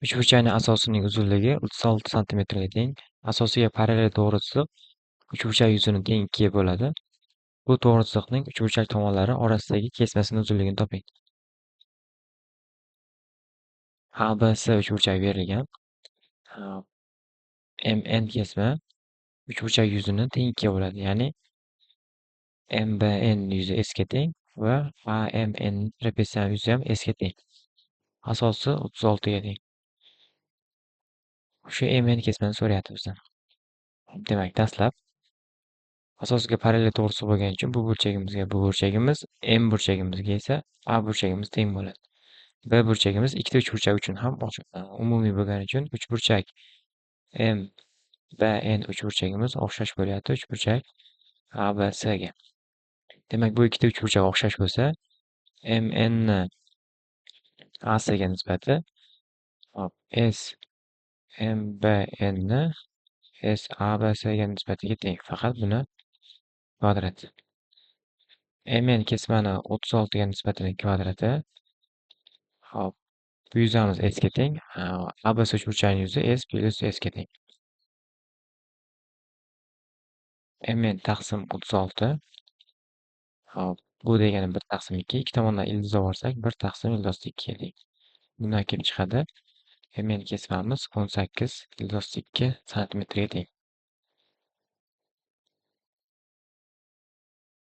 Uchburchakning asosining uzunligi 36 santimetrga teng. Asosiga parallel to'g'ri chiziq uchburchak yuzini teng ikkiga bo'ladi. Bu to'g'ri chiziqning uchburchak tomonlari orasidagi kesmasining uzunligini toping. ABC uchburchak berilgan. MN kesma uchburchak yuzini teng ikkiga bo'ladi. Ya'ni MBN yuzi S ga teng va AMN trapetsiya yuzi ham S ga teng. Asosi 36 ga teng. Shu MN kesmani so'rayapti bizdan. Demak, dastlab asosiga parallel to'g'ri chiziq bo'lgani uchun bu burchagimizga bu burchagimiz, M burchagimizga esa A burchagimiz teng bo'ladi. B burchagimiz ikkita uchburchak uchun ham umumiy bo'lgani uchun uchburchak M B N uchburchagimiz o'xshash bo'lyapti uchburchak A B C ga. Demak, bu ikkita uchburchak o'xshash bo'lsa, M N ni A C ga nisbati, hop, S M B N ni S A B C ga nisbatiga teng. Faqat buni kvadrati. M N kesmani 36 ga nisbatan kvadrati. Hop, bu yuzamiz S ga teng. ABC uchburchakning yuzi S plyus S ga teng. MN taqsim 36. Hop, bu degani 1 taqsim 2. Ikki tomondan ildiz olsak, 1 taqsim ildiz 2 ga teng. Bundan kelib chiqadi. MN kesmamiz 18 ildiz 2 santimetrga teng.